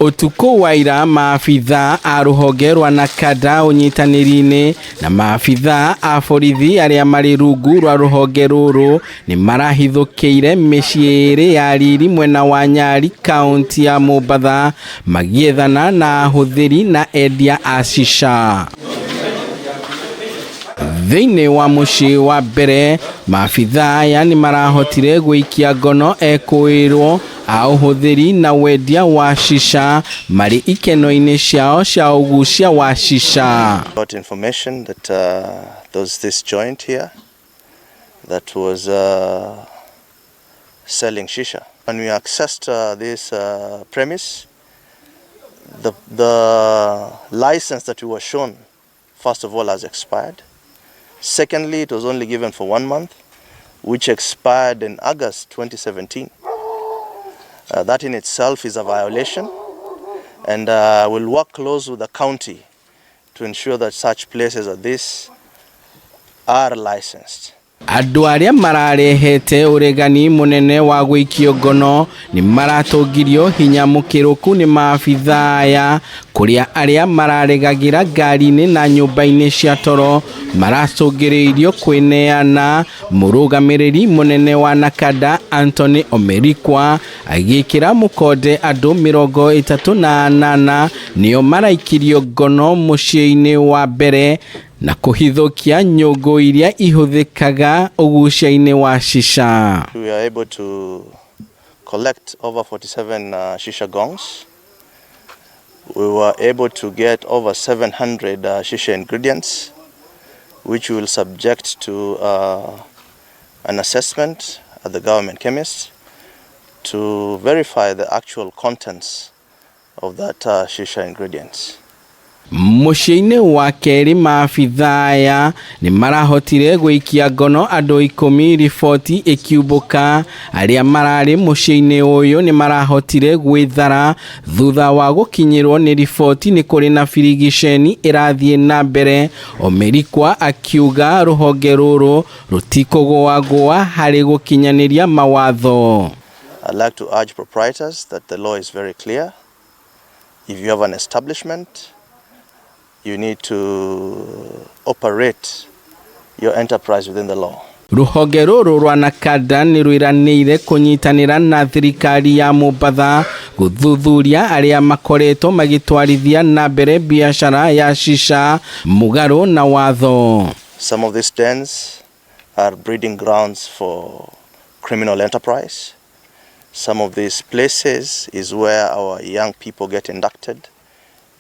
Ũtukũ wa ira maabithaa a rũhonge rwa NACADA ũnyitanĩri-inĩ na maabithaa a borithi arĩa marĩ rungu rwa rũhonge rũrũ nĩ marahithũkĩire mĩciĩ ĩrĩ ya riri mwena wa Nyali kaunti ya Mombatha magĩethana na ahũthĩri na endia a shisha. Thĩinĩ wa mũciĩ wa mbere maabithaa aya nĩ marahotire gũikia ngono ekũĩrwo a ũhũthĩri na wendia wa shisha marĩ ikeno-inĩ ciao cia ũgucia wa shisha. Got information that there was this joint here that was selling shisha. When we accessed this premise, the license that we were shown, first of all, has expired. Secondly, it was only given for 1 month, which expired in August 2017. That in itself is a violation, and we'll work close with the county to ensure that such places as this are licensed. Andũ arĩa mararehete ũregani mũnene wa gũikio ngono nĩ maratũngirio hinya mũkĩrũku nĩ maabithaa aya kũrĩa arĩa mararegagĩra ngari-inĩ na nyũmba-inĩ cia toro maracũngĩrĩirio kwĩneana. Mũrũgamĩrĩri mũnene wa NACADA Anthony Omerikwa agĩkĩra mũkonde andũ 38 nĩo maraikirio ngono mũciĩ-inĩ wa mbere na kũhithũkia nyũngũ iria ihũthĩkaga ũgucia-inĩ wa shisha. We are able to collect over 47 shisha gongs. We were able to get over 700 shisha ingredients, which we will subject to an assessment at the government chemist to verify the actual contents of that shisha ingredients. Mũciĩ-inĩ wa kerĩ maabithaa aya nĩ marahotire gũikia ngono andũ 10 riboti ĩkiumbũka. Arĩa mararĩ mũciĩ-inĩ ũyũ nĩ marahotire gwĩthara thutha wa gũkinyĩrwo nĩ riboti nĩ kũrĩ na birigiceni ĩrathiĩ na mbere. Omerikwa akiuga rũhonge rũrũ rũtikũgũagũa harĩ gũkinyanĩria mawatho. I'd like to urge proprietors that the law is very clear. If you have an establishment, you need to operate your enterprise within the law. Rũhonge rũrũ rwa NACADA nĩ rwĩranĩire kũnyitanĩra na thirikari ya Mombatha gũthuthuria arĩa makoretwo magĩtwarithia na mbere biacara ya shisha mũgarũ na watho. Some of these dens are breeding grounds for criminal enterprise. Some of these places is where our young people get inducted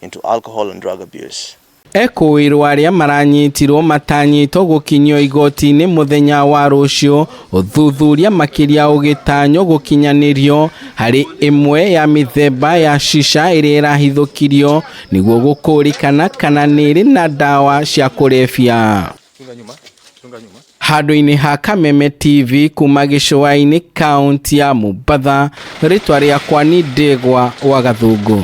into alcohol and drug abuse. Ekũĩrwo arĩa maranyitirwo matanyĩtwo gũkinyio igoti-inĩ mũthenya wa rũciũ, ũthuthuria makĩria ũgĩtanywo gũkinyanĩrio harĩ ĩmwe ya mĩthemba ya shisha ĩrĩa ĩrahithũkirio nĩguo gũkũrĩkana kana nĩ ĩrĩ na ndawa cia kũrebia. Handũ-inĩ ha Kameme TV kuma gĩcũa-inĩ kaunti ya Mombatha, rĩtwa rĩakwa nĩ Ndegwa wa Gathũngũ.